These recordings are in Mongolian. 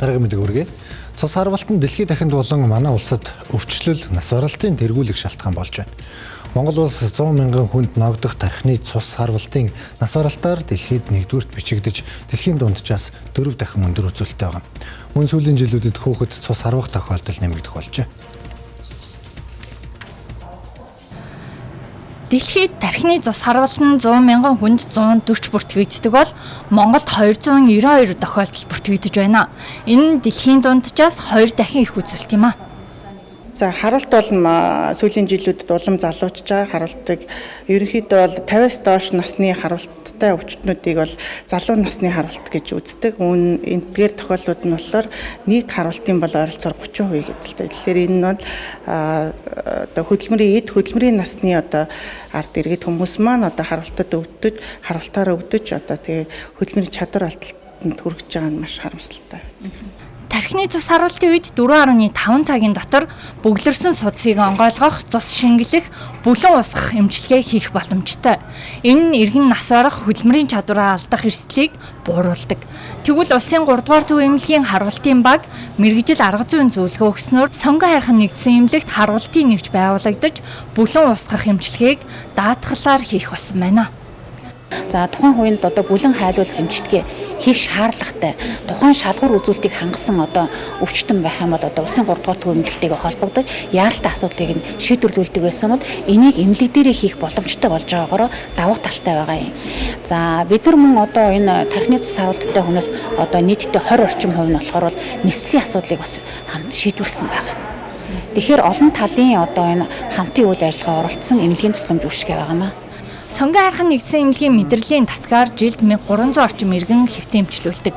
Дараагийн мэдээг хүргэе. Цус харвалт нь дэлхийд дахинд болон манай улсад өвчлөл, нас баралтын тэргүүлэх шалтгаан болж байна. Монгол улс 100 мянган хүнд ногдох тархины цус харвалтын нас баралтаар дэлхийд нэгдүгээрт бичигдэж, дэлхийн дунджаас 4 дахин өндөр үзүүлэлттэй байгаа. Мөн сүүлийн жилүүдэд хүүхэд цус харвах тохиолдол нэмэгдэх болжээ. Дэлхийд тархины цус харвалт нь 100 мянган хүнд 140 бүртгэгддэг бол Монголд 292 тохиолдол бүртгэгдэж байна. Энэ нь дэлхийн дунджаас 2 дахин их үзүүлэлт юм а. За харуулт бол сүүлийн жилүүдэд улам залуучж байгаа. Харуултыг ерөнхийдөө бол 50-аас доош насны харуулттай өвчтнүүдийг бол залуу насны харуулт гэж үздэг. Үүн эдгээр тохиолдлууд нь болохоор нийт харуултын бол ойролцоогоор 30% эзэлдэг. Тэгэхээр энэ нь бол одоо хөдөлмөрийн эд хөдөлмөрийн насны одоо ард иргэд хүмүүс маань одоо харуултад өвдөж, харуултаараа өвдөж одоо тэгээ хөдөлмөрийн чадвар алдалтанд хүрэж байгаа нь маш харамсалтай. Тархины цус харуултын үед 4.5 цагийн дотор бөглөрсөн судсыг онгойлгох, цус шингэлэх, бүлэн усгах эмчилгээ хийх боломжтой. Энэ нь иргэн нас барах, хөдөлмөрийн чадвараа алдах эрсдлийг бууруулдаг. Тэгвэл улсын 3 дугаар төв эмнэлгийн харуултын баг мэргэжил арга зүйн зөвлөгөө өгснөөр Сонгон хайрхан нэгдсэн эмнэлэгт харуултын нэгж байгуулагдаж, бүлэн усгах эмчилгээг даатгалаар хийх болсон байна. За тухайн хувинд одоо бүлэн хайлуулах эмчилгээ хийх шаардлагатай. Тухайн шалгуур үзүүлэлтийг хангасан одоо өвчтөн байх юм бол одоо улсын 3 дугаар төв эмнэлэгтэйгээ холбогдож яаралтай асуудлыг нь шийдвэрлүүлдэг байсан бол энийг эмнэлэг дээрээ хийх боломжтой болж байгаагаараа давуу талтай байгаа юм. За бид нар мөн одоо энэ тархины цус харуулттай хүмүүс одоо нийтдээ 20 орчим хувь нь болохоор бол мэслийн асуудлыг бас хамт шийдвэрлсэн байна. Тэгэхээр олон талын одоо энэ хамтын үйл ажиллагаа оролцсон эмнэлгийн тусламж үйлчилгээ байгаа юм аа. Сонгон хайрхан нэгдсэн эмнэлгийн мэдрэлийн тасгаар жилд 1300 орчим иргэн хэвтэн эмчлүүлдэг.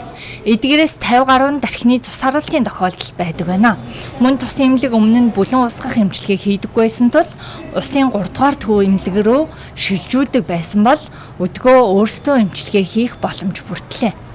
Эдгээрээс 50 гаруй нь тархины цус харуултын тохиолдол байдаг байна. Мөн тус эмнэлэг өмнө нь бүлэн усгах эмчилгээ хийдэггүй байсан тул улсын 3 дугаар төв эмнэлэг рүү шилжүүлдэг байсан бол өдгөө өөрсдөө эмчилгээ хийх боломж бүртлээ.